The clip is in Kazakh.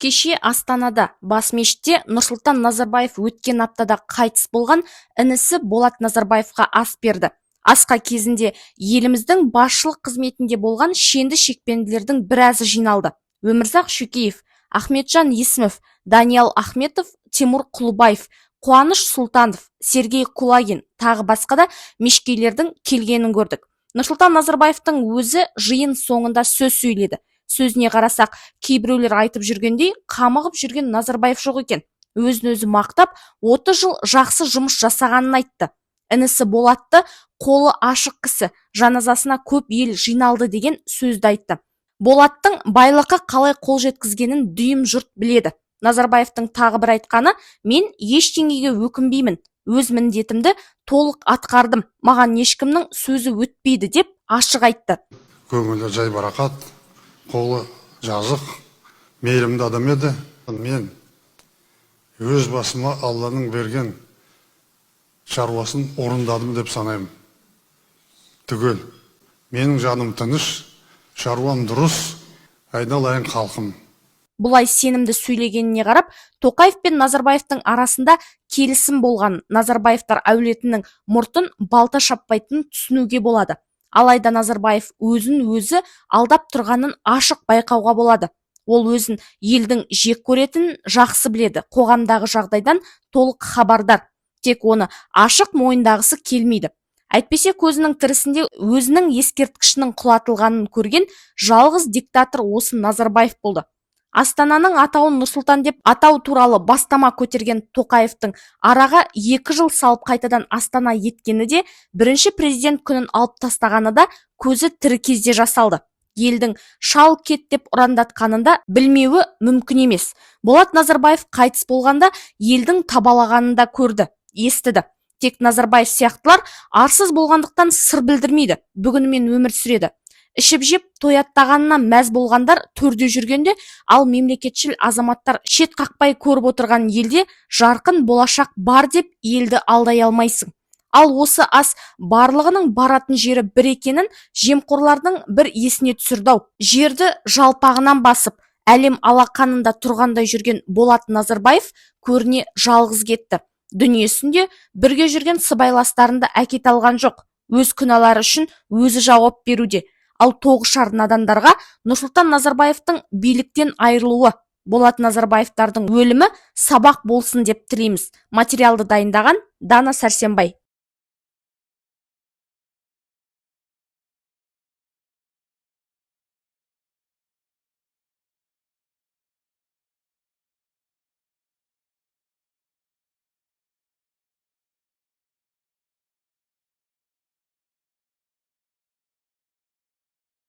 Кеше Астанада, бас мешітте Нұрсұлтан Назарбаев өткен аптада қайтыс болған інісі Болат Назарбаевқа ас берді. Асқа кезінде еліміздің басшылық қызметінде болған шенді шекпенділердің біразы жиналды. Өмірзақ Шөкеев, Ахметжан Есімов, Даниал Ахметов, Тимур Құлыбаев, Қуаныш Сұлтанов, Сергей Кулагин, тағы басқа да мешкейлердің келгенін көрдік. Нұрсұлтан Назарбаевтың өзі жиын соңында сөз сөйледі. Сөзіне қарасақ, кейбіреулер айтып жүргендей қамығып жүрген Назарбаев жоқ екен. Өзін өзі мақтап, 30 жыл жақсы жұмыс жасағанын айтты. Інісі Болатты қолы ашық кісі, жаназасына көп ел жиналды деген сөзді айтты. Болаттың байлыққа қалай қол жеткізгенін дүйім жұрт біледі. Назарбаевтың тағы бір айтқаны: «Мен ештеңеге өкінбеймін, өз міндетімді толық атқардым, маған ешкімнің сөзі өтпейді», – деп ашық айтты. Көңілі жайбарақат, қолы жазық, мейірімді адам еді. Мен өз басыма Алланың берген шаруасын орындадым деп санаймын түгел. Менің жаным тыныш, шаруам дұрыс, айналайын халқым. Бұлай сенімді сөйлегеніне қарап, Тоқаев пен Назарбаевтың арасында келісім болғанын, Назарбаевтар әулетінің мұртын балта шаппайтынын түсінуге болады. Алайда Назарбаев өзін өзі алдап тұрғанын ашық байқауға болады. Ол өзін елдің жек көретінін жақсы біледі, қоғамдағы жағдайдан толық хабардар, тек оны ашық мойындағысы келмейді. Әйтпесе көзінің тірісінде өзінің ескерткішінің құлатылғанын көрген жалғыз диктатор осы Назарбаев болды. Астананың атауын Нұрсұлтан деп атау туралы бастама көтерген Тоқаевтың араға 2 жыл салып қайтадан Астана еткені де, бірінші президент күнін алып тастағаны да көзі тірі кезде жасалды. Елдің «шал кет» деп ұрандатқанын да білмеуі мүмкін емес. Болат Назарбаев қайтыс болғанда елдің табалағанын да көрді, естіді. Тек Назарбаев сияқтылар арсыз болғандықтан сыр білдірмейді, бүгінімен өмір сүреді. Ішіп жеп тояттағанына мәз болғандар төрде жүргенде, ал мемлекетшіл азаматтар шет қақпай көріп отырған елде жарқын болашақ бар деп елді алдай алмайсың. Ал осы ас барлығының баратын жері бір екенін жемқорлардың бір есіне түсірді ау. Жерді жалпағынан басып, әлем алақанында тұрғандай жүрген Болат Назарбаев көріне жалғыз кетті. Дүниесінде бірге жүрген сыбайластарын да әкете алған жоқ. Өз күнәлары үшін өзі жауап беруде. Ал тоғышар надандарға Нұрсұлтан Назарбаевтың биліктен айырылуы, Болат Назарбаевтардың өлімі сабақ болсын деп тілейміз. Материалды дайындаған Дана Сәрсенбай.